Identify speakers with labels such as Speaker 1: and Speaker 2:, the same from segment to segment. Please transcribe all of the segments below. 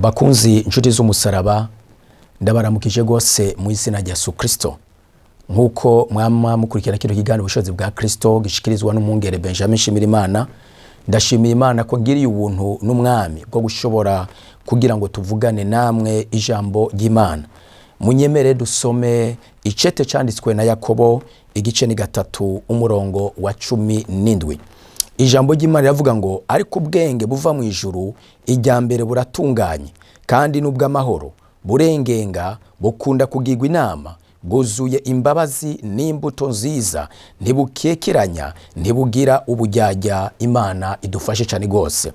Speaker 1: Bakunzi, inshuti z'umusaraba, ndabaramukije rwose mu izina rya Yesu Kristo. Nk'uko mwama mukurikirana kino kiganiro Ubushobozi bwa Kristo, gishikirizwa n'umwungere Benjamin Shimirimana, ndashimiye Imana ko ngiriye ubuntu n'umwami bwo gushobora kugira ngo tuvugane namwe ijambo ry'Imana. Munyemere dusome icete cyanditswe na Yakobo, igice ni 3, umurongo wa 17. Ijambo ry'Imana riravuga ngo: "Ariko ubwenge buva mu ijuru, ijya mbere buratunganye, kandi n'ubw'amahoro, burengenga, bukunda kugirwa inama, bwuzuye imbabazi n'imbuto nziza, ntibukekeranya, ntibugira ubujyajya." Imana idufashe cyane rwose.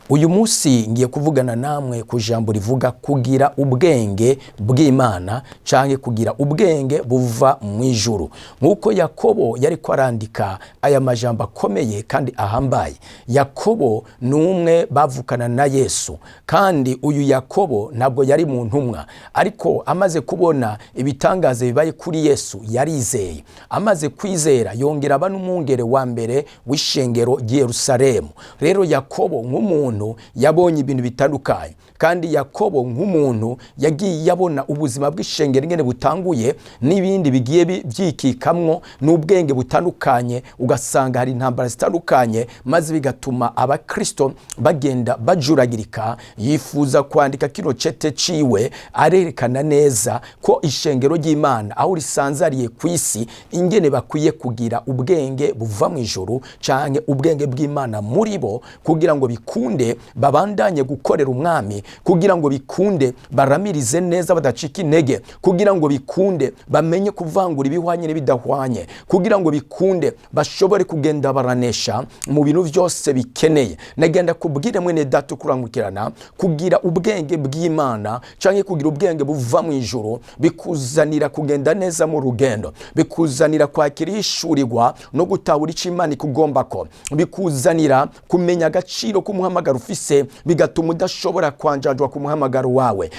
Speaker 1: Uyu munsi ngiye kuvugana namwe ku jambo rivuga kugira ubwenge bw'Imana cyangwa kugira ubwenge buva mu ijuru. Nk'uko Yakobo yari ko arandika aya majambo akomeye kandi ahambaye, Yakobo ni umwe bavukana na Yesu, kandi uyu Yakobo ntabwo yari mu ntumwa, ariko amaze kubona ibitangaza bibaye kuri Yesu yarizeye. Amaze kwizera yongera aba n'umwungere wa mbere w'ishengero ry'i Yerusalemu. Rero Yakobo nk'umuntu yabonye ibintu bitandukanye, kandi Yakobo nk'umuntu yagiye yabona ubuzima bw'ishengero ingene butanguye n'ibindi bigiye byikikamwo n'ubwenge butandukanye, ugasanga hari intambara zitandukanye, maze bigatuma abakristo bagenda bajuragirika. Yifuza kwandika kino cete ciwe arerekana neza ko ishengero ry'Imana aho risanzariye ku isi, ingene bakwiye kugira ubwenge buva mu ijuru canke ubwenge bw'Imana muri bo, kugira ngo bikunde babandanye gukorera umwami, kugira ngo bikunde baramirize neza badacika intege, kugira ngo bikunde bamenye kuvangura ibihwanye n'ibidahwanye, kugira ngo bikunde bashobore kugenda baranesha mu bintu byose bikeneye. Nagenda kubwire mwene data ukurangukirana, kugira ubwenge bw'Imana cyangwa kugira ubwenge buva mu ijuru bikuzanira kugenda neza mu rugendo, bikuzanira kwakira ihishurirwa no gutahura icyo Imana ikugomba ko, bikuzanira kumenya agaciro k'umuhamagaro ufise, bigatuma udashobora kwanjanjwa ku muhamagaro wawe,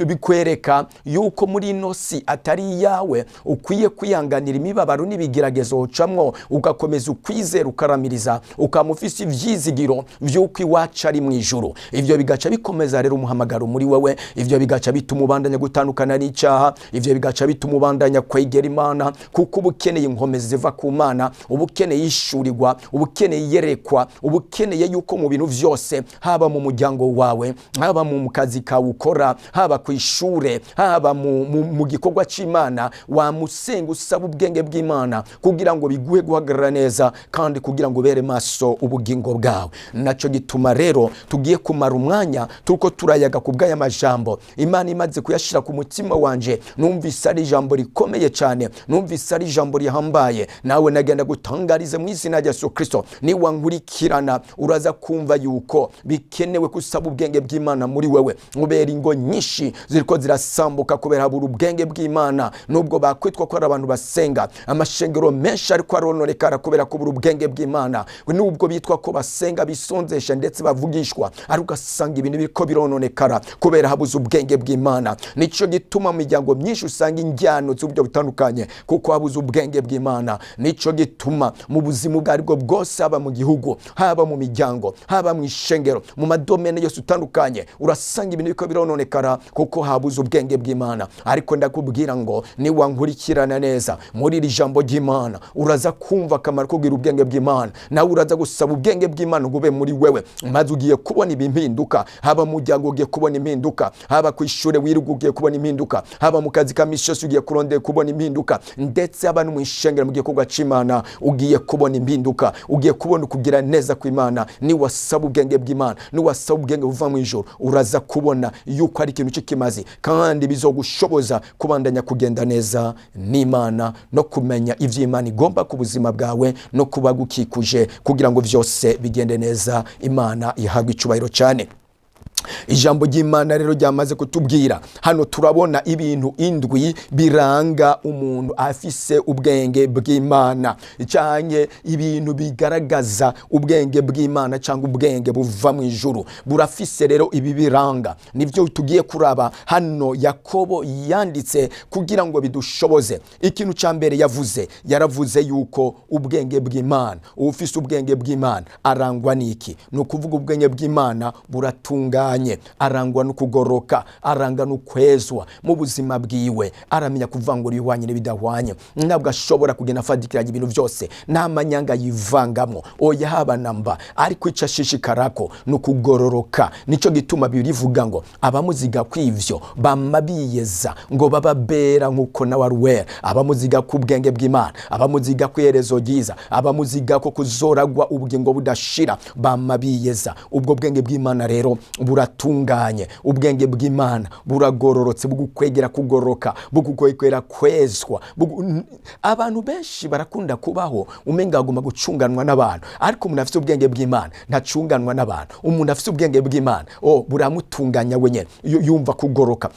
Speaker 1: bikwereka yuko muri ino si atari iyawe, ukwiye kwihanganira imibabaro n'ibigeragezo ucamwo, ugakomeza ukwizera, ukaramiriza, ukaba ufise ivyizigiro vy'uko iwacu ari mu ijuru. Ivyo bigaca bikomeza rero umuhamagaro muri wewe, ivyo bigaca bituma ubandanya gutandukana n'icyaha, ivyo bigaca bituma ubandanya kwegera Imana, kuko uba ukeneye inkomezi ziva ku Mana, uba ukeneye ishurirwa, uba ukeneye iyerekwa, uba ukeneye yuko mu bintu vyose, haba mu muryango wawe, haba mu kazi kawe ukora, haba ku ishure, haba mu gikorwa c'Imana, wamusenga usaba ubwenge bw'Imana kugira ngo biguhe guhagarara neza kandi kugira ngo ubere maso ubugingo bwawe. Naco gituma rero tugiye kumara umwanya turiko turayaga ku bw'aya majambo. Imana imaze kuyashira ku mutima wanje, numvise ari ijambo rikomeye cyane, numvise ari ijambo rihambaye. Nawe nagenda gutangarize mu izina rya Yesu Kristo, niwankurikirana uraza kumva yuko bikenewe gusaba ubwenge bw'Imana muri wewe. Kubera ingo nyinshi ziriko zirasambuka kubera habura ubwenge bw'Imana, nubwo bakwitwa ko ari abantu basenga. Amashengero menshi ariko arononekara kubera kubura ubwenge bw'Imana, nubwo bitwa ko basenga, bisonzesha ndetse bavugishwa, ariko ugasanga ibintu biriko birononekara kubera habuze ubwenge bw'Imana. Nico gituma mu miryango myinshi usanga injyano z'uburyo butandukanye, kuko habuze ubwenge bw'Imana. Nico gituma mu buzima ubwo aribwo bwose, haba mu gihugu, haba mu miryango, haba mu ishengero, mu madomene yose utandukanye, urasanga ibintu biriko birononekara kuko habuze ubwenge bw'Imana. Ariko ndakubwira ngo niwankurikirana neza muri iri jambo ry'Imana, uraza kumva akamaro ko kugira ubwenge bw'Imana. Nawe uraza gusaba ubwenge bw'Imana ngo ube muri wewe, maze ugiye kubona impinduka. Haba mu muryango ugiye kubona impinduka, haba ku ishure wirirwa ugiye kubona impinduka, haba mu kazi ka misi yose ugiye kurondera kubona impinduka, ndetse haba no mu ishengero mu gikorwa c'Imana ugiye kubona impinduka, ugiye kubona ukugira neza kw'Imana. Niwasaba ubwenge bw'Imana, niwasaba ubwenge buva mu ijuru, uraza kubona yuko ari ikintu cy'ikimazi kandi bizogushoboza kubandanya kugenda neza n'Imana no kumenya ivyo Imana igomba ku buzima bwawe no kuba gukikuje, kugira ngo vyose bigende neza. Imana ihabwe icubahiro cyane. Ijambo ry'Imana rero ryamaze kutubwira hano, turabona ibintu indwi biranga umuntu afise ubwenge bw'Imana, canke ibintu bigaragaza ubwenge bw'Imana cyangwa ubwenge buva mu ijuru. Burafise rero ibi biranga, nivyo tugiye kuraba hano Yakobo yanditse kugira ngo bidushoboze. Ikintu cya mbere yavuze, yaravuze yuko ubwenge bw'Imana, ufise ubwenge bw'Imana arangwa n'iki? Ni ukuvuga ubwenge bw'Imana buratunganye. Aratunganye, arangwa no kugoroka, arangwa no kwezwa mu buzima bwiwe. Aramenya kuvangura ibihwanye n'ibidahwanye. Ntabwo ashobora kugenda afadikiranya ibintu byose, nta manyanga yivangamo, oya, haba namba. Ariko icyo ashishikarako ni ukugororoka. Nicyo gituma Bibiliya ivuga ngo abamuziga kw'ivyo bama biyeza ngo baba bera nk'uko nawe ari uwera. Abamuziga ku bwenge bw'Imana, abamuziga ku iherezo ryiza, abamuziga ko kuzoragwa ubugingo budashira, bama biyeza. Ubwo bwenge bw'Imana rero buratunganye, ubwenge bw'Imana buragororotse, bugukwegera kugororoka, bugukwegera kwezwa. Abantu benshi barakunda kubaho umenga aguma gucunganwa n'abantu, ariko umuntu afite ubwenge bw'Imana ntacunganwa n'abantu. Umuntu afite ubwenge bw'Imana, oh, buramutunganya wenyine. Yumva kugoroka.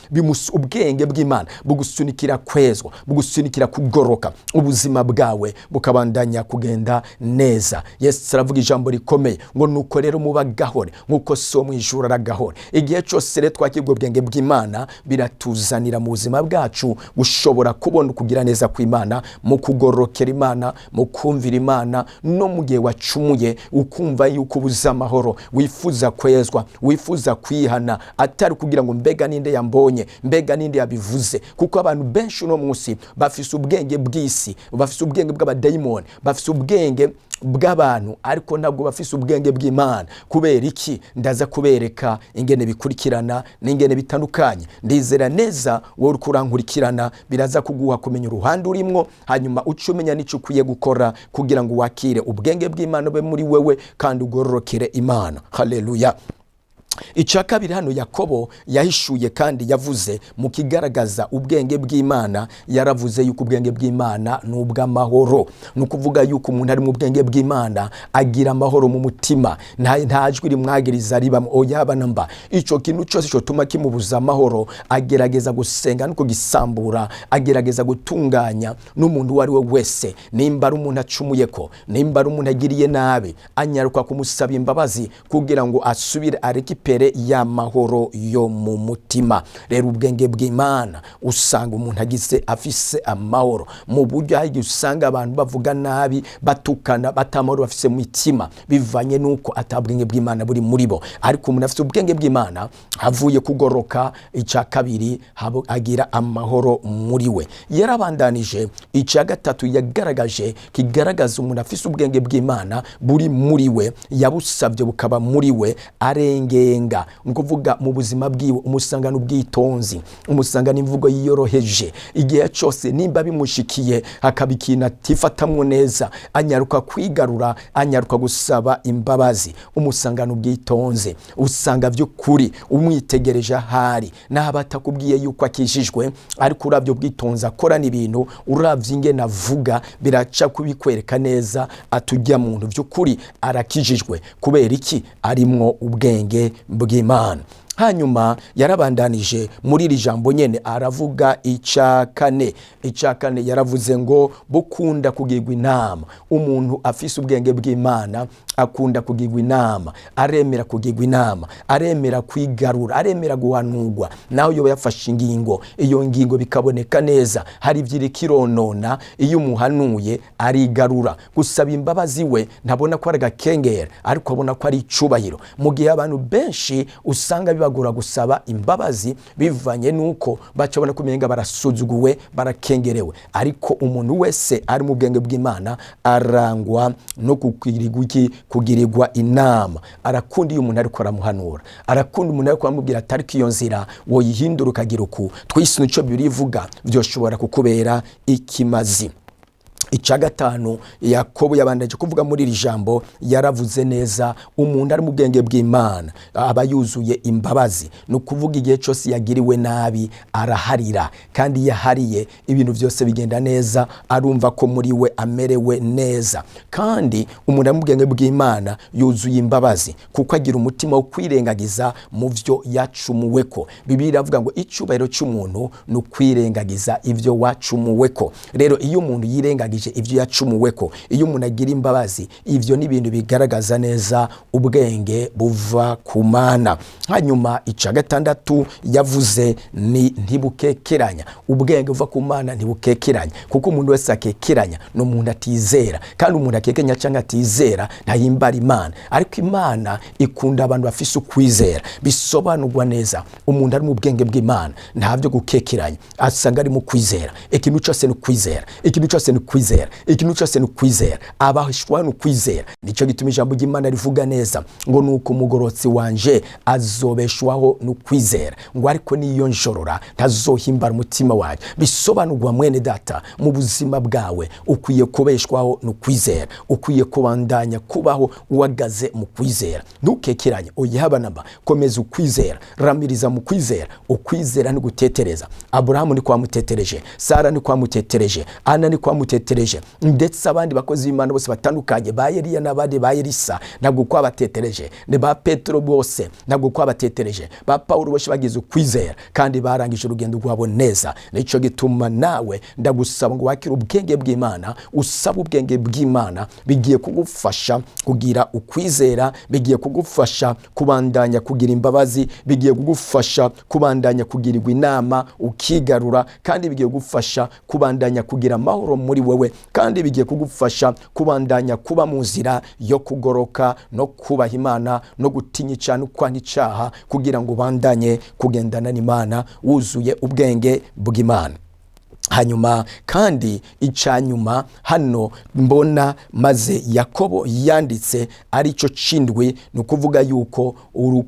Speaker 1: Ubwenge bw'Imana bugusunikira kwezwa, bugusunikira kugoroka, ubuzima bwawe bukabandanya kugenda neza. Yesu aravuga ijambo rikomeye ngo: "Nuko rero muba gahore nk'uko So mu ijuru aragahore." Igihe cyose rero twakira ubwo bwenge bw'Imana, biratuzanira mu buzima bwacu gushobora kubona ukugira neza kw'Imana mu kugororokera Imana, mu kumvira Imana. No mu gihe wacumuye, ukumva yuko ubuze amahoro, wifuza kwezwa, wifuza kwihana, atari kugira ngo mbega ninde yambonye, mbega ninde yabivuze. Kuko abantu benshi uno munsi bafise ubwenge bw'isi, bafise ubwenge bw'abadayimoni, bafise ubwenge bw'abantu, ariko ntabwo bafise ubwenge bw'Imana. Kubera iki? Ndaza kubereka ingene bikurikirana n'ingene bitandukanye. Ndizera neza wowe uriko urankurikirana, biraza kuguha kumenya uruhande urimwo, hanyuma uce umenya n'icyo ukwiye gukora kugira ngo wakire ubwenge bw'Imana ube muri wewe kandi ugororokere Imana. Haleluya! Icya kabiri hano Yakobo yahishuye kandi yavuze mu kigaragaza ubwenge bw'Imana, yaravuze yuko ubwenge bw'Imana ni ubw'amahoro. Ni ukuvuga yuko umuntu ari mu bwenge bw'Imana agira amahoro mu mutima, nta jwi rimwagiriza ribamo, oya, namba. Icyo kintu cyose cyotuma kimubuza amahoro, agerageza gusenga no kugisambura, agerageza gutunganya n'umuntu uwo ari we wese. Nimba ari umuntu acumuye ko, nimba ari umuntu agiriye nabi, anyaruka kumusaba imbabazi kugira ngo asubire arekipere y'amahoro yo mu mutima. Rero ubwenge bw'Imana usanga umuntu agize afise amahoro mu buryo hari igihe usanga abantu bavuga nabi, batukana, batamahoro bafise mu mitima, bivanye n'uko atabwenge bw'Imana buri muri bo. Ariko umuntu afite ubwenge bw'Imana, avuye kugoroka, icya kabiri agira amahoro muri we. Yarabandanije, icya gatatu yagaragaje kigaragaza umuntu afise ubwenge bw'Imana buri muri we, yabusabye bukaba muri we, arengenga. Ni ukuvuga mu buzima bwiwe umusangana ubwitonzi, umusangana imvugo yiyoroheje. Igihe cyose nimba bimushikiye hakaba ikintu atifatamwo neza, anyaruka kwigarura, anyaruka gusaba imbabazi. Umusangana ubwitonzi, usanga by'ukuri umwitegereje ahari n'aba atakubwiye yuko akijijwe, ariko urabye ubwitonzi akorana ibintu, urabye ingene avuga, biraca kubikwereka neza atujya muntu by'ukuri arakijijwe. Kubera iki? Arimwo ubwenge bw'Imana. Hanyuma yarabandanije muri iri jambo nyene, aravuga icya kane. Icya kane yaravuze ngo bukunda kugirwa inama. Umuntu afise ubwenge bw'Imana akunda kugirwa inama, aremera kugirwa inama, aremera kwigarura, aremera guhanurwa. Naho yoba yafashe ingingo, iyo ngingo bikaboneka neza hari ibyo iriko ironona, iyo umuhanuye arigarura. Gusaba imbabazi we ntabona ko ari agakengera, ariko abona ko ari icubahiro. Mu gihe abantu benshi usanga bibagora gusaba imbabazi bivanye n'uko baca babona ko umenga barasuzuguwe, barakengerewe. Ariko umuntu wese ari mu bwenge bw'Imana arangwa no kugirirwa iki? Kugirirwa inama. Arakunda iyo umuntu ariko aramuhanura, arakunda umuntu ariko aramubwira ati: "Ariko iyo nzira woyihindura ukagira uku, twise nico Bibiliya ivuga, byoshobora kukubera ikimazi." Icya gatanu Yakobo yabandaje kuvuga muri iri jambo, yaravuze neza umuntu ari mu bwenge bw'Imana aba yuzuye imbabazi. Ni ukuvuga igihe cyose yagiriwe nabi araharira, kandi iyo ahariye ibintu byose bigenda neza, arumva ko muri we amerewe neza. Kandi umuntu ari mu bwenge bw'Imana yuzuye imbabazi kuko agira umutima wo kwirengagiza mu byo yacumuweko. Bibiliya iravuga ngo icyubahiro cy'umuntu ni ukwirengagiza ibyo wacumuweko. Rero iyo umuntu yirengagije yirengagije ibyo yacumuweko. Iyo umuntu agira imbabazi, ivyo ni ibintu bigaragaza neza ubwenge buva ku Mana. Hanyuma ica gatandatu yavuze ni ntibukekeranya. Ubwenge buva ku Mana ntibukekeranya, kuko umuntu wese akekeranya ni umuntu atizera, kandi umuntu akekeranya cyangwa atizera ntahimbara Imana. Ariko Imana ikunda abantu bafise ukwizera. Bisobanurwa neza, umuntu ari mu bwenge bw'Imana nta byo gukekeranya, asanga ari mu kwizera. Ikintu cyose ni ukwizera, ikintu cyose ni ukwizera, ikintu cyose ni ukwizera, abahishwa ni ukwizera. Nicyo gituma ijambo ry'Imana rivuga neza ngo nuko umugorotsi wanje azobeshwaho no kwizera, ngo ariko niyo njorora ntazohimbara umutima wanjye. Bisobanurwa, mwene data, mu buzima bwawe ukwiye kubeshwaho no kwizera, ukwiye kubandanya kubaho uhagaze mu kwizera. Ntukekeranye, oyihabanamba, komeza ukwizera, ramiriza mu kwizera. Ukwizera ni gutetereza. Aburahamu ni kwamutetereje, Sara ni kwamutetereje, Ana ni kwamutetereje, ndetse abandi bakozi b'Imana bose batandukanye, ba Eliya n'abandi, ba Elisa, ntabwo kwabatetereje, ni ba Petero bose ntabwo kwabatetereje, ba Pawulo bose bagize ukwizera kandi barangije urugendo rwabo neza. Nicyo gituma nawe ndagusaba ngo wakire ubwenge bw'Imana, usaba ubwenge bw'Imana. Bigiye kugufasha kugira ukwizera, bigiye kugufasha kubandanya kugira imbabazi, bigiye kugufasha kubandanya kugirirwa inama ukigarura, kandi bigiye kugufasha kubandanya kugira amahoro muri wewe, kandi bigiye kugufasha kubandanya kuba mu nzira yo kugoroka no kubaha Imana no gutinya icyaha no kwanga icyaha, kugira ngo ubandanye kugendana n'Imana wuzuye ubwenge bw'Imana. Hanyuma kandi icyanyuma hano mbona maze Yakobo yanditse, aricyo cindwi, ni ukuvuga yuko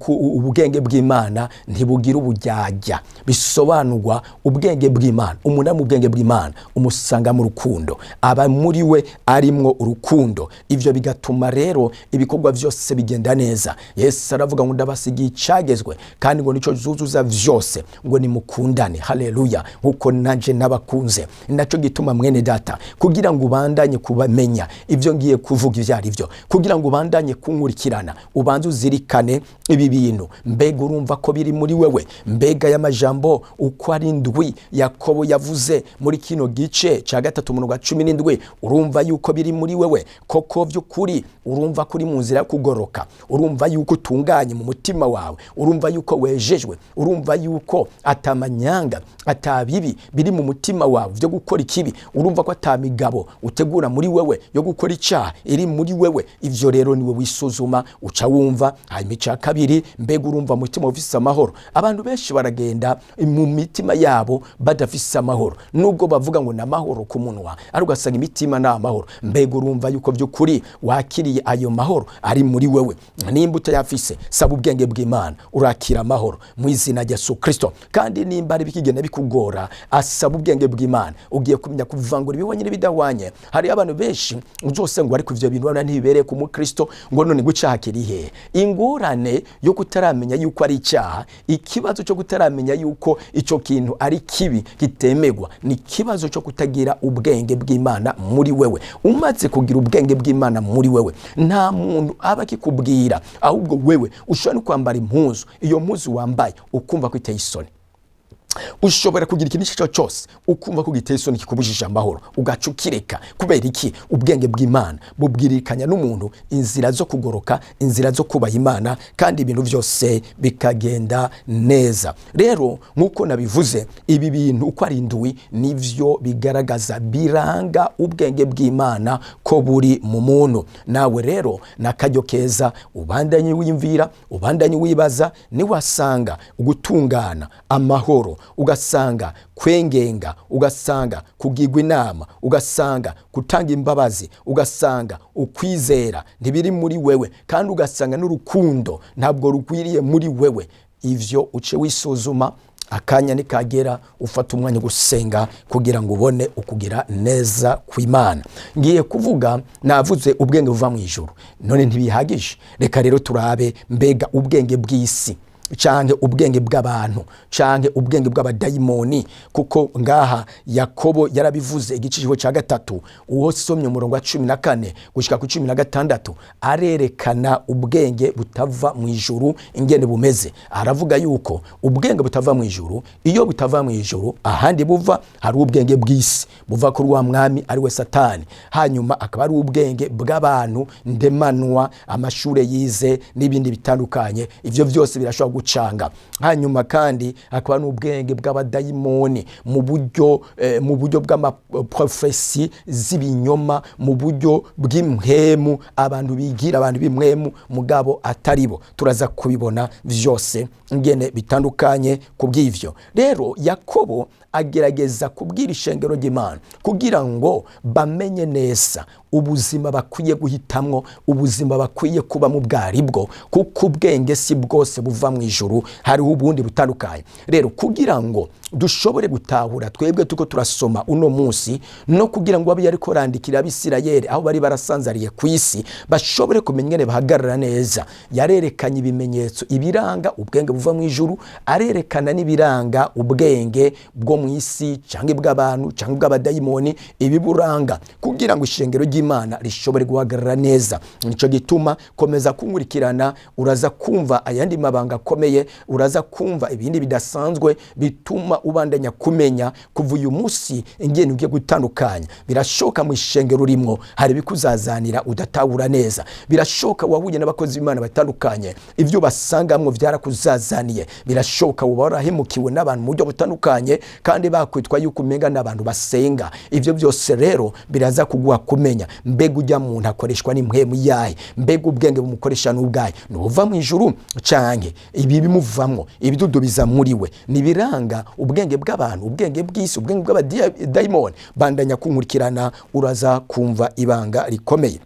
Speaker 1: ubwenge bw'Imana ntibugira ubujyajya. Bisobanurwa, ubwenge bw'Imana, umuntu ari mu bwenge bw'Imana umusanga mu rukundo, aba muri we arimwo urukundo. Ibyo bigatuma rero ibikorwa byose bigenda neza. Yesu aravuga ngo ndabasigiye icyagezwe, kandi ngo nicyo zuzuza vyose, ngo nimukundane, haleluya, nkuko nanje nabakunze. Nacyo gituma, mwene data, kugira ngo ubandanye kubamenya ibyo ngiye kuvuga ibyo ari byo, kugira ngo ubandanye kunkurikirana, ubanze uzirikane ibi bintu. Mbega urumva ko biri muri wewe? Mbega y'amajambo uko ari ndwi Yakobo yavuze muri kino gice cya 3 umurongo wa 17, urumva yuko biri muri wewe koko by'ukuri? Urumva ko uri mu nzira yo kugoroka? Urumva yuko utunganye mu mutima wawe? Urumva yuko wejejwe? Urumva yuko atamanyanga, atabibi biri mu mutima wawe byo gukora ikibi? Urumva ko atamigabo utegura muri wewe yo gukora icyaha iri muri wewe? Ivyo rero niwe wisuzuma uca wumva. Hanyuma icya kabiri, mbega urumva umutima ufise amahoro? Abantu benshi baragenda mu mitima yabo badafise amahoro, nubwo bavuga ngo ni amahoro ku munwa, ariko ugasanga imitima ni amahoro. Mbega urumva yuko by'ukuri wakiriye ayo mahoro ari muri wewe? Nimba utayafise, saba ubwenge bw'Imana, urakira amahoro mu izina rya Yesu Kristo. Kandi nimba ari bikigenda bikugora, asaba ubwenge bw'Imana, ugiye kumenya kuvangura ibihwanye n'ibidahwanye. Hari abantu benshi uzose ngo ariko ivyo bintu urabona ntibibereye ku mukristo, ngo none ngo icyaha kiri hehe? Ingorane yo kutaramenya yuko ari icyaha, ikibazo cyo kutaramenya yuko icyo kintu ari kibi kitemegwa, ni ikibazo cyo kutagira ubwenge bw'Imana muri wewe. Umaze kugira ubwenge bw'Imana muri wewe, nta muntu aba akikubwira, ahubwo wewe ushobora no kwambara impuzu, iyo mpuzu wambaye ukumva ko iteye isoni. Ushobora kugira ikintu icyo cyose ukumva ko giteye isoni, kikubujije amahoro, ugaca ukireka. Kubera iki? Ubwenge bw'Imana bubwirikanya n'umuntu inzira zo kugoroka, inzira zo kubaha Imana, kandi ibintu byose bikagenda neza. Rero nk'uko nabivuze, ibi bintu uko ari indwi nivyo bigaragaza, biranga ubwenge bw'Imana ko buri mu muntu. Nawe rero ni akaryo keza, ubandanye wiyumvira, ubandanye wibaza. Niwasanga gutungana, amahoro, ugasanga kwengenga, ugasanga kugirwa inama, ugasanga gutanga imbabazi, ugasanga ukwizera ntibiri muri wewe, kandi ugasanga n'urukundo ntabwo rugwiriye muri wewe, ivyo uce wisuzuma. Akanya nikagera ufata umwanya wo gusenga kugira ngo ubone ukugira neza kw'Imana. Ngiye kuvuga, navuze ubwenge buva mu ijuru, none ntibihagije. Reka rero turabe, mbega ubwenge bw'isi? Canke ubwenge bw'abantu, canke ubwenge bw'abadayimoni, kuko ngaha Yakobo yarabivuze igice cya 3, uwo somye umurongo wa 14 gushika ku 16, arerekana ubwenge butava mu ijuru ingene bumeze. Aravuga yuko ubwenge butava mu ijuru, iyo butava mu ijuru, ahandi buva hari ubwenge bw'isi buva kuri wa mwami ari we Satani, hanyuma akaba ari ubwenge bw'abantu ndemanwa, amashure yize n'ibindi bitandukanye. Ivyo byose birashobora gucanga. Hanyuma kandi hakaba n'ubwenge bw'abadayimoni mu buryo bw'amaprofesi z'ibinyoma, mu buryo bw'impwemu, abantu bigira abantu b'impwemu mugabo ataribo. Turaza kubibona vyose ingene bitandukanye. Ku bw'ivyo rero, Yakobo agerageza kubwira ishengero ry'Imana kugira ngo bamenye neza ubuzima bakwiye guhitamwo, ubuzima bakwiye kubamo bwari bwo, kuko ubwenge si bwose buva mu ijuru, hariho ubundi butandukanye. Rero kugira ngo dushobore gutahura twebwe tuko turasoma uno munsi, no kugira ngo abe yariko randikira Abisirayeli aho bari barasanzariye ku isi bashobore kumenya ingene bahagarara neza, yarerekanye ibimenyetso, ibiranga ubwenge buva mu ijuru, arerekana n'ibiranga ubwenge bwo mu isi, cyangwa bw'abantu, cyangwa bw'abadayimoni, ibiburanga, kugira ngo ishengero ry'Imana rishobore guhagarara neza. Nico gituma komeza kunkurikirana, uraza kumva ayandi mabanga akomeye, uraza kumva ibindi bidasanzwe bituma ubandanya kumenya kuva uyu munsi ingene ugiye gutandukanya. Birashoka mu ishengero urimwo hari ibikuzazanira udatahura neza. Birashoka wahuye n'abakozi b'Imana batandukanye, ibyo basangamwo byarakuzazaniye. Birashoka uba warahemukiwe n'abantu mu buryo butandukanye, kandi bakwitwa yuko umenga n'abantu basenga. Ibyo byose rero biraza kuguha kumenya: mbega ujya muntu akoreshwa n'impwemu yahe? Mbega ubwenge bumukoresha n'ubwahe? Nubuva mu ijuru, canke ibi bimuvamwo, ibidudubiza muri we, nibiranga ubwenge bw'abantu, ubwenge bw'isi, ubwenge bw'abadayimoni? Bandanya kunkurikirana, uraza kumva ibanga rikomeye.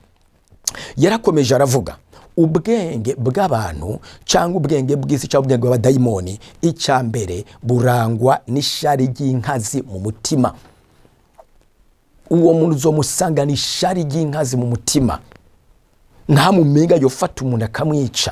Speaker 1: Yarakomeje aravuga ubwenge bw'abantu cyangwa ubwenge bw'isi cyangwa ubwenge bw'abadayimoni. Icya mbere, burangwa n'ishari ry'inkazi mu mutima. Uwo muntu uzomusanga n'ishari ry'inkazi mu mutima, ntamumenga yofata umuntu akamwica,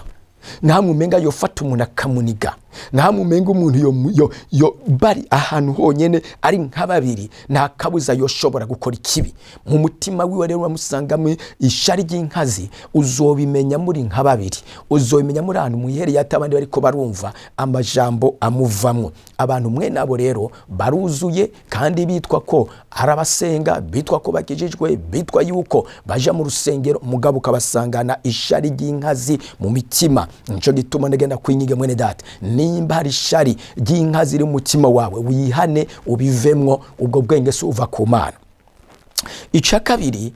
Speaker 1: ntamumenga yofata umuntu akamuniga, ntamumenga umuntu yo bari ahantu honyene ari nka babiri, nta kabuza yoshobora gukora ikibi mu mutima wiwe. Rero uramusangamo ishari ry'inkazi. Uzobimenya muri nka babiri, uzobimenya muri ahantu mwihereye ati abandi bariko barumva amajambo amuvamwo. Abantu mwe nabo rero baruzuye, kandi bitwa ko ari abasenga, bitwa ko bakijijwe, bitwa yuko baja mu rusengero, mugabo ukabasangana ishari ry'inkazi mu mitima. Nico gituma ndagenda kwinyiga, mwene data, nimba hari ishari ry'inkazi riri mu mutima wawe, wihane ubivemwo. Ubwo bwenge si uva ku Mana. Icya kabiri,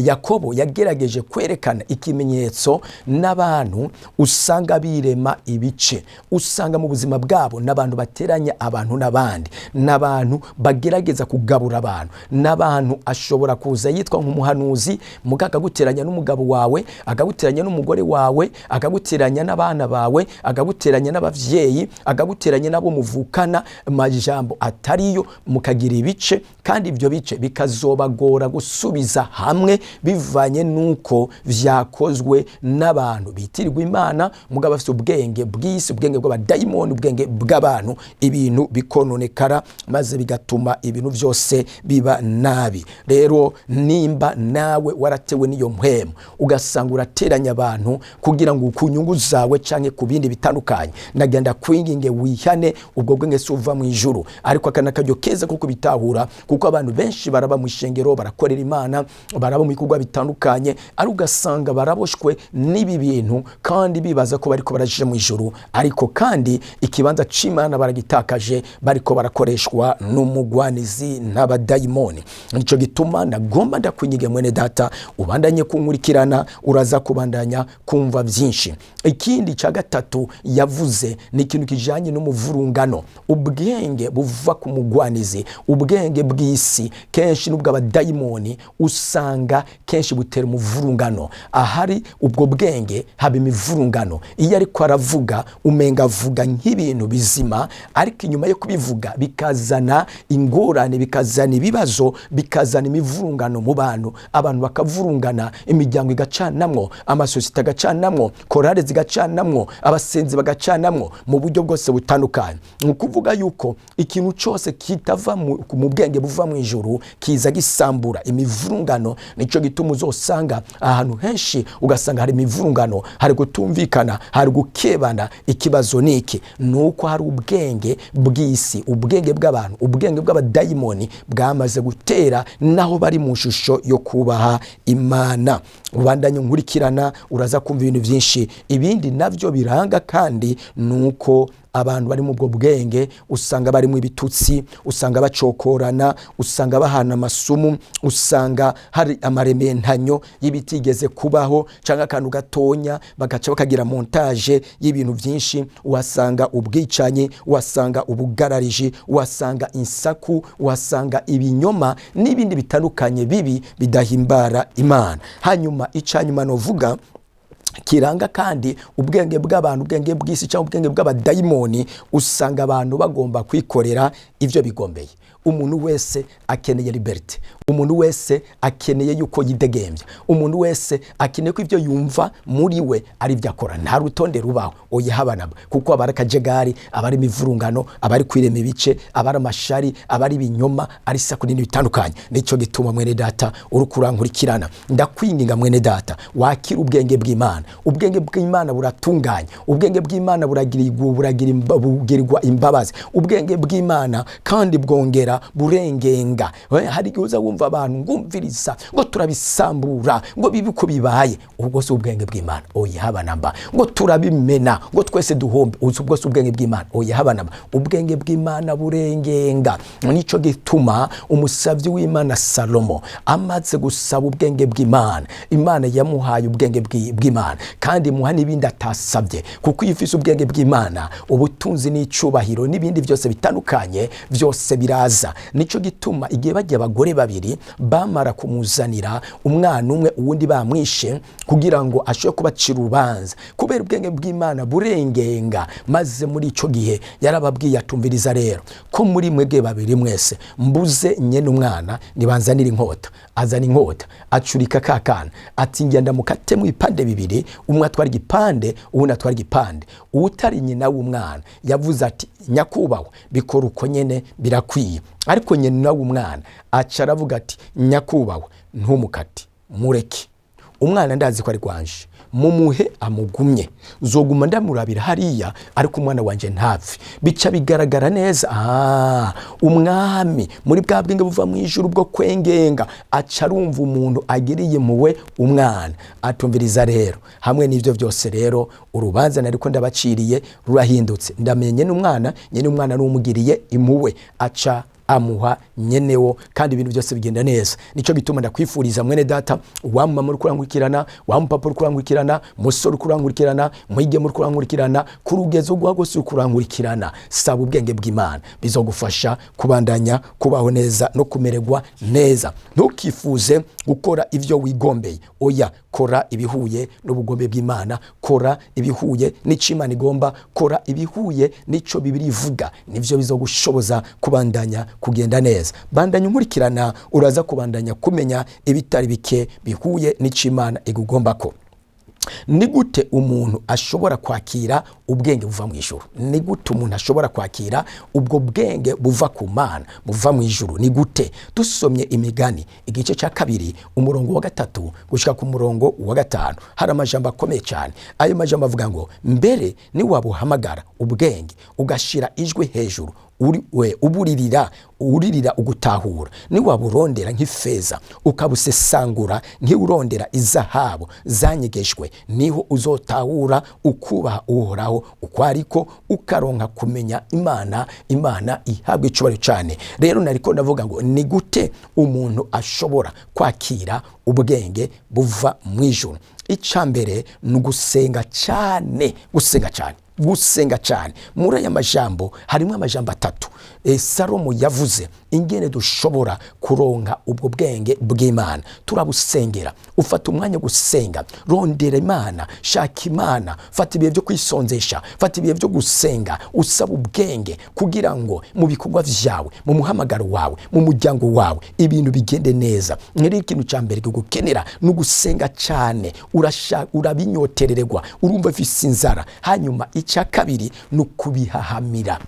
Speaker 1: Yakobo yagerageje kwerekana ikimenyetso n'abantu usanga birema ibice, usanga mu buzima bwabo n'abantu bateranya abantu n'abandi, n'abantu bagerageza kugabura abantu n'abantu. Ashobora kuza yitwa nk'umuhanuzi, muga akaguteranya n'umugabo wawe, akaguteranya n'umugore wawe, akaguteranya n'abana bawe, akaguteranya n'abavyeyi, akaguteranya n'abo muvukana, amajambo atariyo, mukagira ibice, kandi ibyo bice bikazobagora gusubiza hamwe bivanye n'uko vyakozwe n'abantu bitirirwa Imana mugabo bafite ubwenge bw'isi, ubwenge bw'abadayimoni, ubwenge bw'abantu, ibintu bikononekara maze bigatuma ibintu byose biba nabi. Rero nimba nawe waratewe n'iyo mpwemu, ugasanga urateranya abantu kugira ngo ku nyungu zawe canke ku bindi bitandukanye, nagenda kwinginge wihane. Ubwo bwenge si uva mu ijuru. Ariko aka nakaryo keza ko kubitahura, kuko abantu benshi baraba mu ishengero, barakorera Imana, baraba mu bikorwa bitandukanye, ari ugasanga baraboshwe n'ibi bintu, kandi bibaza ko bariko baraja mu ijuru, ariko kandi ikibanza c'Imana baragitakaje, bariko barakoreshwa n'umugwanizi n'abadayimoni. Nico gituma nagomba ndakwinyiga, mwene data, ubandanye kunkurikirana, uraza kubandanya kumva byinshi. Ikindi cya gatatu yavuze ni ikintu kijanye n'umuvurungano. Ubwenge buva ku mugwanizi, ubwenge bw'isi kenshi n'ubw'abadayimoni, bw'abadayimoni usanga kenshi butera umuvurungano. Ahari ubwo bwenge haba imivurungano. Iyo ariko aravuga umenga avuga nk'ibintu bizima, ariko inyuma yo kubivuga bikazana ingorane, bikazana ibibazo, bikazana imivurungano mu bantu, abantu bakavurungana, imiryango igacanamwo, amasosiyete agacanamwo, korale zigacanamwo, abasenzi bagacanamwo mu buryo bwose butandukanye. Ni ukuvuga yuko ikintu cyose kitava mu bwenge buva mu ijuru kiza gisambura imivurungano. Nicyo gituma uzosanga ahantu henshi ugasanga hari imivurungano, hari kutumvikana, hari gukebana. Ikibazo ni iki? Ni uko hari ubwenge bw'isi, ubwenge bw'abantu, ubwenge bw'abadayimoni bwamaze gutera naho bari mu shusho yo kubaha Imana. Ubandanye nkurikirana, uraza kumva ibintu byinshi. Ibindi nabyo biranga kandi ni uko abantu bari mu bwo bwenge usanga barimo ibitutsi, usanga bacokorana, usanga bahana amasumu, usanga hari amarementanyo y'ibitigeze kubaho cyangwa akantu gatonya bagaca bakagira montage y'ibintu byinshi. Uhasanga ubwicanyi, uhasanga ubugarariji, uhasanga insaku, uhasanga ibinyoma n'ibindi bitandukanye bibi bidahimbara Imana. Hanyuma icyanyuma novuga kiranga kandi ubwenge bw'abantu, ubwenge bw'isi cyangwa ubwenge bw'abadayimoni, usanga abantu bagomba kwikorera ibyo bigombeye. Umuntu wese akeneye liberté, umuntu wese akeneye yuko yidegembya, umuntu wese akeneye ko ibyo yumva muri we ari byo akora. Nta rutonde rubaho, oya, habanaba, kuko aba ari akajagari, aba ari imivurungano, aba ari kwirema ibice, aba ari amashari, aba ari ibinyoma, ari isaku n'ibindi bitandukanye. Nicyo gituma, mwene data uri kurankurikirana, ndakwinginga, mwene data, wakira ubwenge bw'Imana. Ubwenge bw'Imana buratunganye, ubwenge bw'Imana buragirirwa imbabazi, ubwenge bw'Imana kandi bwongera burengenga. Hari igihe uza wumva abantu ngumviriza ngo turabisambura, ngo bibe uko bibaye. Ubwo si ubwenge bw'Imana, oya, haba namba. Ngo turabimena, ngo twese duhombe. Ubwo si ubwenge bw'Imana, oya, haba namba. Ubwenge bw'Imana burengenga. Nico gituma umusabyi w'Imana Salomo amaze gusaba ubwenge bw'Imana, Imana yamuhaye ubwenge bw'Imana kandi imuha n'ibindi atasabye, kuko iyo ufise ubwenge bw'Imana, ubutunzi n'icubahiro n'ibindi byose bitandukanye byose biraza. Nico gituma igihe bagiye abagore babiri bamara kumuzanira umwana umwe, uwundi bamwishe, kugira ngo ashobore kubacira urubanza, kubera ubwenge bw'Imana burengenga, maze muri ico gihe yarababwiye atumviriza rero ko muri mwebwe babiri mwese mbuze nyene umwana, nibanzanira inkota. Azana inkota, acurika ka kana, ati ngenda mukatemo ibipande bibiri, umwe atwara igipande, uwundi atwara igipande. Uwutari nyina w'umwana yavuze ati nyakubahwa, bikora uko nyene birakwiye. Ariko nyina w'umwana aca aravuga ati nyakubahwa, ntumukate, mureke umwana, ndazi ko ari rwanje, mumuhe amugumye, nzoguma ndamurabira hariya, ariko umwana wanje ntapfe. Bica bigaragara neza. Umwami muri bwa bwenge buva mu ijuru bwo kwengenga aca arumva umuntu agiriye impuhwe umwana, atumviriza rero hamwe n'ivyo byose rero urubanza nariko ndabaciriye rurahindutse, ndamenye n'umwana, nyene umwana n'umugiriye impuhwe, aca amuha nyenewo kandi ibintu byose bigenda neza. Nico gituma ndakwifuriza, mwene data, wa mama uri kurankurikirana, wa mupapa uri kurankurikirana, musore uri kurankurikirana, mwigeme uri kurankurikirana, ku rugezo rwa rwose uri kurankurikirana, saba ubwenge bw'Imana, bizogufasha kubandanya kubaho neza no kumererwa neza. Ntukifuze gukora ivyo wigombeye, oya, kora ibihuye n'ubugombe bw'Imana, kora ibihuye n'ico Imana igomba, kora ibihuye n'ico Bibiliya ivuga, nivyo bizogushoboza kubandanya kugenda neza. Bandanya unkurikirana, uraza kubandanya kumenya ibitari bike bihuye n'ico Imana igugombako. Ni gute umuntu ashobora kwakira ubwenge buva mu ijuru? Ni gute umuntu ashobora kwakira ubwo bwenge buva ku Mana, buva mu ijuru? Ni gute? Dusomye Imigani igice cya 2, umurongo wa 3 gushika ku murongo wa 5, hari amajambo akomeye cyane. Ayo majambo avuga ngo mbere niwabuhamagara ubwenge, ugashira ijwi hejuru uri we uburirira, uririra ugutahura, niwaburondera nk'ifeza, ukabusesangura nk'iurondera izahabu zanyegejwe, niho uzotahura ukubaha Uhoraho uko ariko, ukaronka kumenya Imana. Imana ihabwa icubahiro cyane. Rero nariko ndavuga ngo ni gute umuntu ashobora kwakira ubwenge buva mu ijuru? Icya mbere ni ugusenga cyane, gusenga cyane, Gusenga cyane. Muri aya majambo harimo amajambo atatu Salomo yavuze ingene dushobora kuronka ubwo bwenge bw'Imana. Turabusengera. Ufata umwanya wo gusenga, rondera Imana, shaka Imana, fata ibihe byo kwisonzesha, fata ibihe byo gusenga usaba ubwenge kugira ngo mu bikorwa vyawe, mu muhamagaro wawe, mu muryango wawe, ibintu bigende neza. Rero ikintu cya mbere gukenera ni ugusenga cyane. Urabinyoterererwa, urumva ufise inzara. Hanyuma icya kabiri ni ukubihahamira,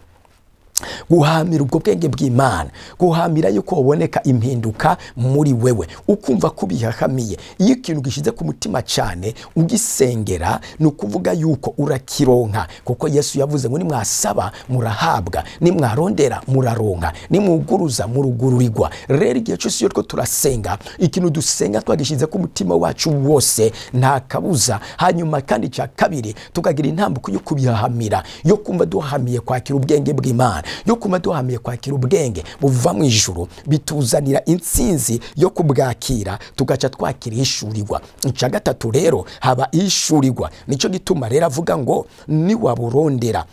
Speaker 1: guhamira ubwo bwenge bw'Imana, guhamira yuko hoboneka impinduka muri wewe, ukumva ko ubihahamiye. Iyo ikintu gishyize ku mutima cyane ugisengera, ni ukuvuga yuko urakironka, kuko Yesu yavuze ngo nimwasaba murahabwa, nimwarondera muraronka, nimwuguruza murugururirwa. Rero igihe cyose iyo two turasenga, ikintu dusenga twagishyize ku mutima wacu wose, nta kabuza. Hanyuma kandi icya kabiri, tukagira intambuko yo kubihahamira, yo kumva duhamiye kwakira ubwenge bw'Imana, yo kumva duhamiye kwakira ubwenge buva mu ijuru, bituzanira intsinzi yo kubwakira, tugaca twakira ihishurirwa. Icya gatatu rero, haba ihishurirwa. Nicyo gituma rero avuga ngo niwaburondera,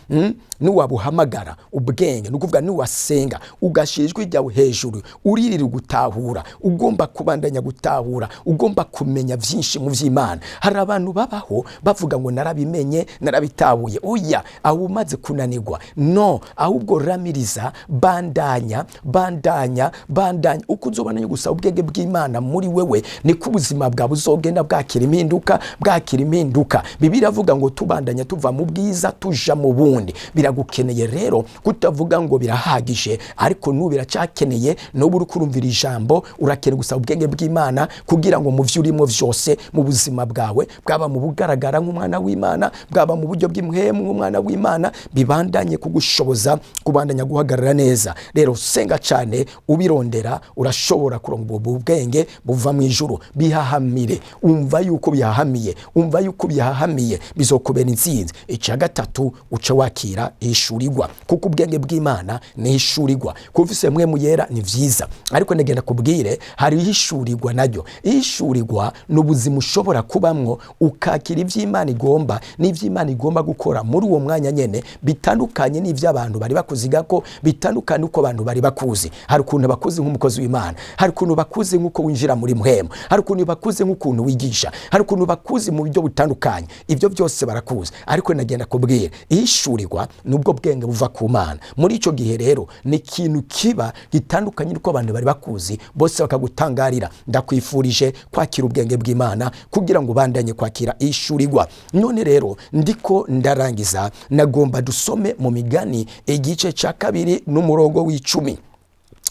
Speaker 1: niwabuhamagara ubwenge, ni ukuvuga niwasenga ugashyira ijwi ryawe hejuru, uririra gutahura, ugomba kubandanya gutahura, ugomba kumenya byinshi mu by'Imana. Hari abantu babaho bavuga ngo narabimenye, narabitahuye. Oya, aho umaze kunanirwa. No ahubwo ramiriza, bandanya, bandanya, bandanya. Uko uzobandanya gusa ubwenge bw'Imana muri wewe, niko ubuzima bwawe buzogenda bwakira impinduka, bwakira impinduka. Bibiliya iravuga ngo tubandanya tuva mu bwiza tuja mu bundi. Biragukeneye rero kutavuga ngo birahagije, ariko n'ubu biracyakeneye. N'ubu uri kurumvira ijambo, urakeneye gusaba ubwenge bw'Imana kugira ngo mu byo urimo byose mu buzima bwawe, bwaba mu bugaragara nk'umwana w'Imana, bwaba mu buryo bw'impwemu nk'umwana w'Imana, bibandanye kugushoboza kubandanya guhagarara neza. Rero senga cyane ubirondera, urashobora kuronka ubwo bwenge buva mu ijuru. Bihahamire, umva yuko bihahamiye, umva yuko bihahamiye, bizokubera intsinzi. Icya gatatu, uca wakira ihishurirwa, kuko ubwenge bw'Imana ni ihishurirwa. Kuba ufise Mpwemu Yera ni vyiza, ariko ndagenda kubwire hari ihishurirwa naryo. Ihishurirwa ni ubuzima ushobora kubamwo ukakira ivy'Imana igomba n'ivy'Imana igomba gukora muri uwo mwanya nyene, bitandukanye n'ivy'abantu bari bakuziga ko, bitandukanye uko abantu bari bakuzi. Hari ukuntu bakuzi nk'umukozi w'Imana, hari ukuntu bakuzi nk'uko winjira muri mpwemu, hari ukuntu bakuzi nk'ukuntu wigisha, hari ukuntu bakuzi mu buryo butandukanye. Ibyo byose barakuzi, ariko nagenda kubwira ihishurirwa nubwo bwenge buva ku Mana. Muri icyo gihe rero ni ikintu kiba gitandukanye n'uko abantu bari bakuzi, bose bakagutangarira. Ndakwifurije kwakira ubwenge bw'Imana kugira ngo ubandanye kwakira ihishurirwa. None rero ndiko ndarangiza, nagomba dusome mu Migani igice cya 2 n'umurongo w'10.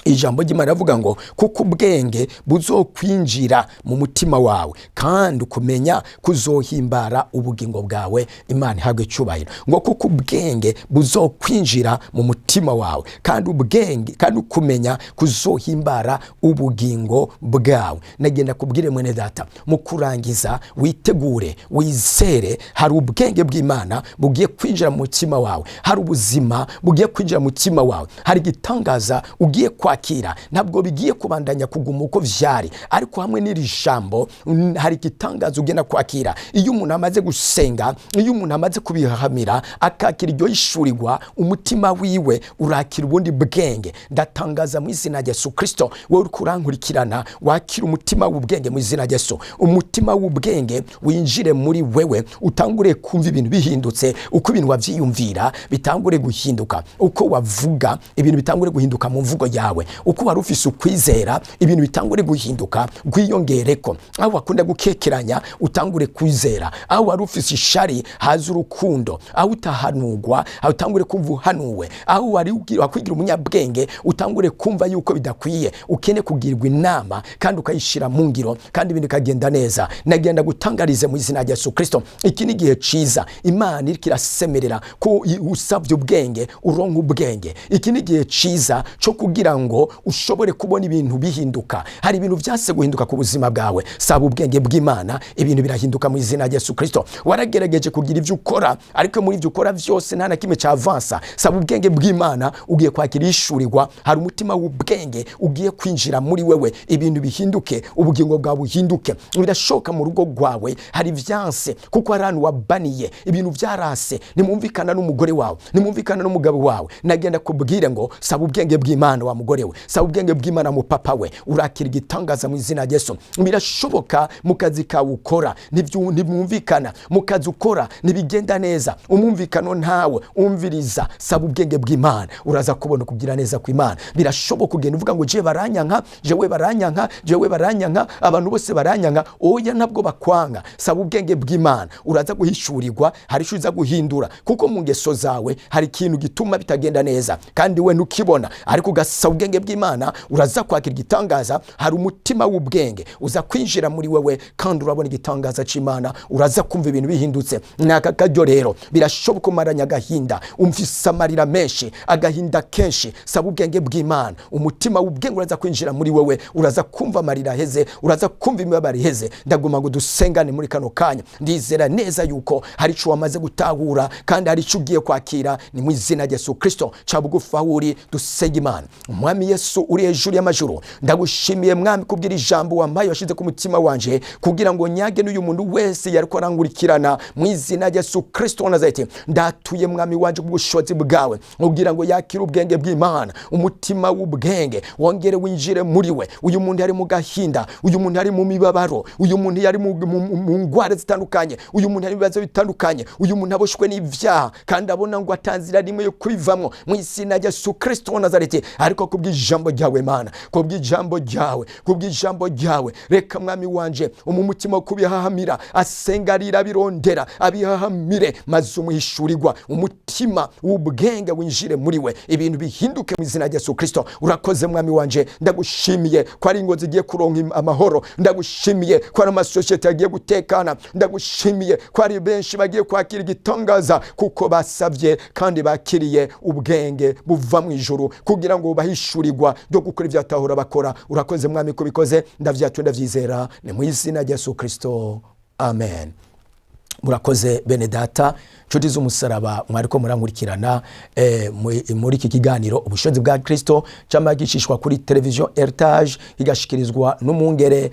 Speaker 1: Ijambo ry'Imana rivuga ngo kuko ubwenge buzokwinjira mu mutima wawe, kandi ukumenya kuzohimbara ubugingo bwawe. Imana ihabwe icyubahiro. Ngo kuko ubwenge buzokwinjira mu mutima wawe, kandi ubwenge, kandi ukumenya kuzohimbara ubugingo bwawe. Nagenda kubwire mwene data, mu kurangiza, witegure, wizere, hari ubwenge bw'Imana bugiye kwinjira mu mutima wawe, hari ubuzima bugiye kwinjira mu mutima wawe, hari igitangaza ugiye kwakira. Ntabwo bigiye kubandanya kuguma uko vyari, ariko hamwe n'iri jambo hari igitangaza ugenda kwakira. Iyo umuntu amaze gusenga, iyo umuntu amaze kubihamira, akakira iryo hishurirwa, umutima wiwe urakira ubundi bwenge. Ndatangaza mu izina rya Yesu Kristo, wowe uriko urankurikirana, wakira umutima w'ubwenge mu izina rya Yesu. Umutima w'ubwenge winjire muri wewe, utangure kumva ibintu bihindutse, uko ibintu wavyiyumvira bitangure guhinduka, uko wavuga ibintu bitangure guhinduka mu mvugo yawe, uko wari ufise ukwizera ibintu bitangure guhinduka gwiyongereko, aho wakunda gukekeranya utangure kwizera, aho wari ufise ishari haza urukundo, aho utahanurwa aho utangure kumva uhanuwe, aho wari wakwigira umunyabwenge utangure kumva yuko bidakwiye, ukene kugirwa inama kandi ukayishira mu ngiro, kandi ibintu bikagenda neza. Nagenda gutangarize mu izina rya Yesu Kristo, iki ni igihe ciza Imana iriko irasemerera ko usabye ubwenge uronka ubwenge. Iki ni igihe ciza cyo kugira ngo ngo ushobore kubona ibintu bihinduka. Hari ibintu vyase guhinduka ku buzima bwawe, saba ubwenge bw'Imana, ibintu birahinduka mu izina rya Yesu Kristo. Waragerageje kugira ivyo ukora, ariko muri ivyo ukora vyose nta na kimwe cavansa. Saba ubwenge bw'Imana, ugiye kwakira ishurirwa. Hari umutima w'ubwenge ugiye kwinjira muri wewe, ibintu bihinduke, ubugingo bwawe buhinduke. Birashoka mu rugo rwawe hari vyanse kuko hari ahantu wabaniye, ibintu vyarase, nimumvikana n'umugore wawe, nimumvikana n'umugabo wawe. Nagenda kubwire ngo saba ubwenge bw'Imana wa mugore we, saba ubwenge bw'Imana mu papa we, urakira igitangaza mu izina rya Yesu. Birashoboka mu kazi kawe ukora ntimwumvikana, mu kazi ukora ntibigenda neza, umwumvikano ntawe umviriza. Saba ubwenge bw'Imana, uraza kubona kugira neza kw'Imana. Birashoboka ugenda uvuga ngo jewe baranyanka, jewe baranyanka, jewe baranyanka, abantu bose baranyanka. Oya, ntabwo bakwanga. Saba ubwenge bw'Imana, uraza guhishurirwa, hari icyo uza guhindura, kuko mu ngeso zawe hari ikintu gituma bitagenda neza kandi we ntukibona, ariko ugasaba ubwenge bw'Imana, uraza kwakira igitangaza. Hari umutima w'ubwenge uza kwinjira muri wewe kandi urabona igitangaza c'Imana, uraza kumva ibintu bihindutse. Ni aka karyo rero, birashoboka umaranye agahinda, umvise amarira menshi, agahinda kenshi. Saba ubwenge bw'Imana, umutima w'ubwenge uraza kwinjira muri wewe, uraza kumva amarira aheze, uraza kumva imibabaro iheze. Ndaguma ngo dusengane muri kano kanya. Ndizera neza yuko hari ico wamaze gutahura kandi hari ico ugiye kwakira. Ni mu izina rya Yesu Kristo. Ca bugufi aho uri, dusenge Imana. Umwami Yesu uri hejuru y'amajuru, ndagushimiye Mwami kubwira ijambo wampaye, washize ku mutima wanje kugira ngo nyage n'uyu muntu wese yariko arangurikirana. Mu izina rya Yesu Kristo wa Nazareti, ndatuye Mwami wanje kubushobozi bwawe kugira ngo yakire ubwenge bw'Imana, umutima w'ubwenge wongere winjire muri we. Uyu muntu yari mu gahinda, uyu muntu yari mu mibabaro, uyu muntu yari mu ngwara zitandukanye, uyu muntu yari mu bibazo bitandukanye, uyu muntu aboshwe n'ivyaha kandi abona ngo atanzira rimwe yo kubivamwo. Mu izina rya Yesu Kristo wa Nazareti, ariko kubw'ijambo ryawe Mana, kubw'ijambo ryawe, kubw'ijambo ryawe, reka Mwami wanje umutima wo kubihahamira, asenga arira abirondera abihahamire, maze umuhishurirwa umutima w'ubwenge winjire muri we, ibintu bihinduke mu izina rya Yesu Kristo. Urakoze Mwami wanje, ndagushimiye ko ari ingo zigiye kuronka amahoro, ndagushimiye ko ari amasosiyete agiye gutekana, ndagushimiye ko ari benshi bagiye kwakira igitangaza kuko basabye kandi bakiriye ubwenge buva mu ijuru kugira ngo bahishurirwa ryo gukora ibyo batahora bakora. Urakoze Mwami kubikoze, ndavyatuye ndavyizera, ni mu izina rya Yesu Kristo, amen. Murakoze bene data, nshuti z'umusaraba, mwariko murankurikirana muri iki kiganiro Ubushobozi bwa Kristo cyangwa gicishwa kuri televiziyo Heritage, kigashikirizwa n'umwungere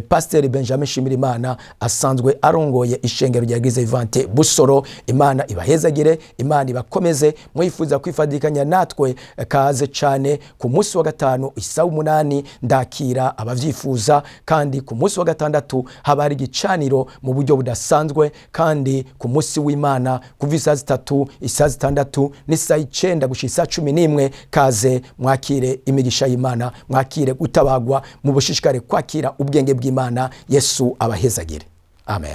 Speaker 1: Pasiteri Benjamin Shimirimana asanzwe arongoye ishengero rya Eglise Vivante Busoro. Imana ibahezagire, Imana ibakomeze. Mwifuza kwifadikanya natwe, kaze cyane. Ku munsi wa gatanu isaha 8 ndakira abavyifuza, kandi ku munsi wa gatandatu haba hari igicaniro mu buryo budasanzwe, kandi ku munsi w'Imana kuva isaha 3, isaha 6 n'isaha 9 gushika isaha 11. Kaze mwakire imigisha y'Imana, mwakire gutabagwa, mu bushishikare kwakira ubwenge bw'Imana. Yesu abahezagire, amen.